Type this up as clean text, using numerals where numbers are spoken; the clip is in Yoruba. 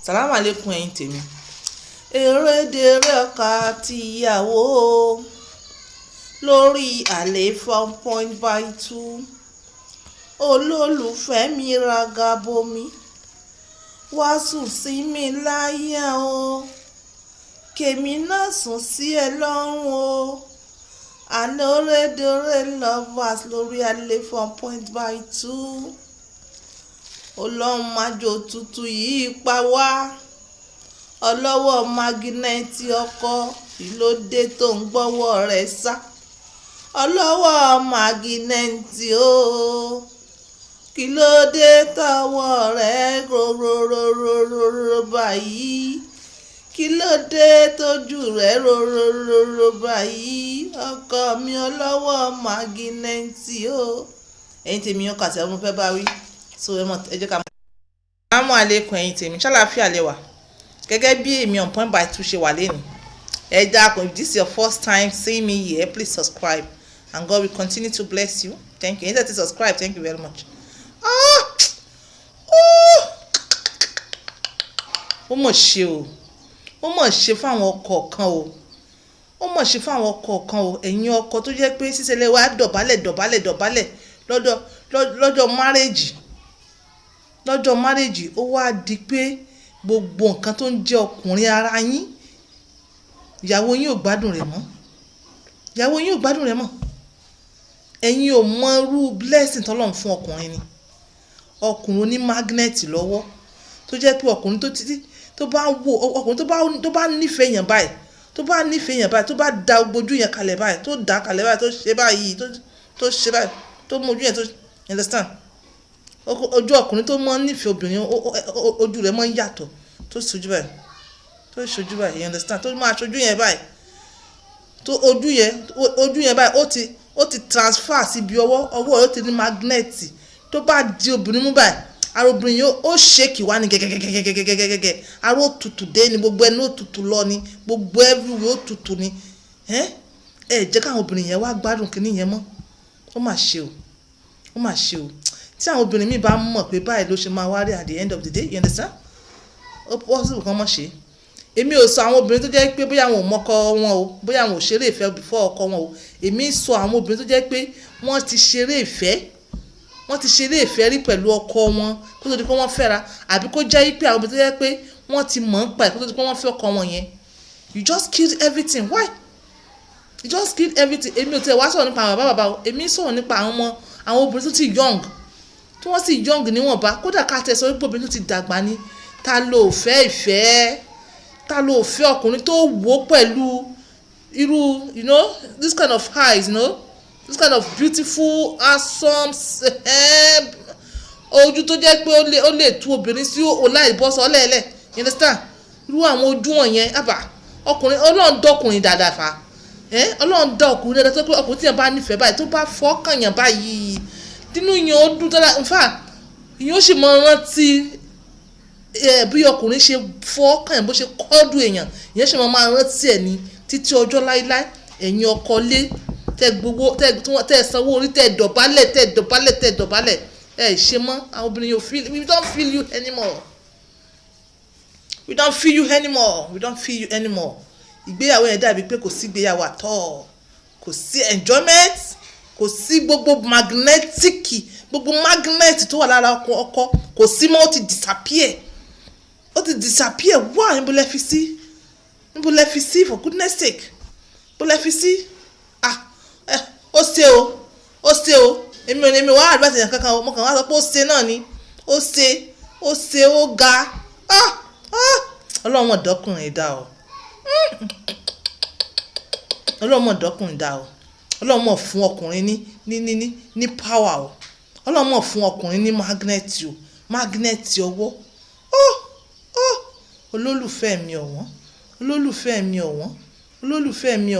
Sàlámù àlékún, ẹ̀yin tèmi. Erédèrè ọkọ àtìyàwó lórí àléfà on point by two. Olólùfẹ́ mi, raga bomi, wá sùn sí mi láyà o, kèmí náà sùn sí ẹ lọ́rùn o. Àná erédèrè lovers lórí àléfà on point by two. Ọlọ́run májò tútù yìí pa wá. Ọlọ́wọ́ magnet ọkọ, ìlódé tó ń gbọ́wọ́ rẹ̀ sá? Ọlọ́wọ́ magnet o, kí ló dé tọwọ́ rẹ̀ rororororo báyìí? Kí ló dé tójú rẹ̀ rorororo báyìí? Ọkọ mi, ọlọ́wọ́ magnet o. Ẹ̀yin tèmi, ọkọ àti àwọn ọmọ fẹ́ bá wí, so ẹ mọ̀, ẹ jẹ́ ká mọ̀. Assalamu alaikum, ẹ̀yin tèmi. Ṣàlàáfíà lẹ wà? Gẹ́gẹ́ bí èmi on point by two ṣe wà lẹ́nu, ẹ dákun, if this is your first time seeing me here, please subscribe and God will continue to bless you. Thank you. Ẹ̀yin tẹ́ ti subscribe, thank you very much. Ah! Oh! Ó mọ̀ ṣe o, ó mọ̀ ṣe fáwọn ọkọ kan o, ó mọ̀ ṣe fáwọn ọkọ kan o. Ẹ̀yin ọkọ tó jẹ́ pé sísẹ̀lẹ̀ wa dọ̀bálẹ̀, dọ̀bálẹ̀, dọ̀bálẹ̀ lọ́jọ́ marriage, lọ́jọ́ marriage, ó wá di pé gbogbo nǹkan tó ń jẹ́ ọkùnrin ara yín, ìyàwó yín ò gbádùn rẹ̀ mọ́. Ìyàwó yín ò gbádùn rẹ̀ mọ́. Ẹ̀yin ò mọ irú blessing tọ́lọ́run fún ọkùnrin ni. Ọkùnrin oní magnet lọ́wọ́, tó jẹ́ pé ọkùnrin tó títí tó bá wò, ọkùnrin tó bá nífẹ̀ẹ́ èèyàn báyìí, tó bá nífẹ̀ẹ́ èèyàn báyìí, tó bá da ojú yẹn kalẹ̀ báyìí, tó dà kalẹ̀ báyìí, tó ṣe báyìí, tó ṣe báyìí, tó mú ojú yẹn tó, you understand? Ojú ọkùnrin tó mọ́ nífẹ̀ẹ́ obìnrin, ojú rẹ̀ mọ́ ń yàtọ̀. Tó ṣojú báyìí, tó ṣojú báyìí, you understand? Tó máa ṣojú yẹn báyìí, tó ojú yẹn báyìí, ó ti transfer síbi ọwọ́. Ọwọ́ rẹ̀ ó ti ní magnet. Tó bá di obìnrin mú báyìí, ara obìnrin yóò ó shake wá ní gẹ́gẹ́gẹ́gẹ́gẹ́gẹ́gẹ́. Ara ó tutù dé ni, gbogbo ẹnu ó tutù lọ ni, gbogbo everywhere ó tutù ni. Ẹ ẹ jẹ́ káwọn obìnrin yẹn wá gbádùn kínní yẹn mọ́. Ó mà ṣe o, ó mà ṣe o. Tí àwọn obìnrin míì bá mọ̀ pé báyìí ló ṣe máa wá rí at the end of the day, you understand, ó possible kan mọ̀ ṣe. Èmi ò sọ àwọn obìnrin tó jẹ́ pé bóyá àwọn ò mọ́kọ wọn o, bóyá àwọn ò ṣeré ìfẹ́ before ọkọ wọn o. Èmi sọ àwọn obìnrin tó jẹ́ pé wọ́n ti ṣeré ìfẹ́, wọ́n ti ṣeré ìfẹ́ rí pẹ̀lú ọkọ wọn kó tó di pé wọ́n fẹ́ra, àbí kó jẹ́ pé àwọn obìnrin tó jẹ́ pé wọ́n ti mọ̀ ń pa ẹ̀ kó tó di pé wọ́n fẹ́ ọkọ wọn yẹn. You just killed everything. Why you just killed everything? Èmi ò tẹ̀ wá sọ̀rọ̀ nípa àwọn bàbá bàbá o. Èmi sọ̀rọ̀ nípa àwọn ọmọ, àwọn obìnrin tó ti young, tí wọ́n sì young níwọ̀nba. Kódà ká tẹ̀ sọ wípé obìnrin tó ti dàgbà ni. Ta ló fẹ́ ìfẹ́? Ta ló fẹ́ ọkùnrin tó wò pẹ̀lú irú, this kind of eyes, this kind of beautiful, handsome ojú tó jẹ́ pé ó lè tú obìnrin sí ọ̀la ìbọ́sọ̀ lẹ́ẹ̀lẹ̀, you understand? Irú àwọn ojú wọ̀nyẹn, àbá ọkùnrin, Ọlọ́run dọ́kùnrin dáadáa fa. Ọlọ́run dá ọkùnrin dáadáa tó pé ọkùnrin tí yẹn bá nífẹ̀ẹ́ báyìí, tó bá fọ́kàn yàn báyìí, tínú yẹn ó dùn tọ́lá. In fact, ìyẹn ó sì mọ rántí bí ọkùnrin ṣe fọ́kàn yàn, bó ṣe kọ́dù èèyàn, ìyẹn sì máa rántí ẹ̀ ní títí ọjọ́ láíláí. Ẹ̀yin ọkọ lé, tẹ gbowó, tẹ sanwó orí, tẹ dọ̀bálẹ̀, tẹ dọ̀bálẹ̀, tẹ dọ̀bálẹ̀, ẹ ṣe mọ́. Àwọn obìnrin yóò feel. We don't feel you anymore. We don't feel you anymore. We don't feel you anymore. Ìgbéyàwó yẹn dàbí pé kò sí ìgbéyàwó at all. Kò sí enjoyment, kò sí gbogbo magnetic, gbogbo magnet tó wà lára ọkọ ọkọ kò sí mọ́. Ó ti disappear, ó ti disappear. Wá, níbo lẹ fi sí? Níbo lẹ fi sí? For goodness sake, níbo lẹ fi sí? Ah, ẹ ó ṣe o, ó ṣe o. Èmi ò ní, èmi wá advice èèyàn kankan o. Mo kàn wá sọ pé ó ṣe náà ni. Ó ṣe, ó ṣe, ó ga. Ah, ah, Ọlọ́run mọ̀ dọ́kùnrin dá o. Ọlọ́run mọ̀ dọ́kùnrin dá o. Ọlọ́run mọ̀ fún ọkùnrin ní power o. Ọlọ́run mọ̀ fún ọkùnrin ní magnet o, magnet ọwọ́. Ó ó, olólùfẹ́ mi ọ̀wọ́n, olólùfẹ́ mi ọ̀wọ́n, olólùfẹ́ mi ọ̀wọ́n.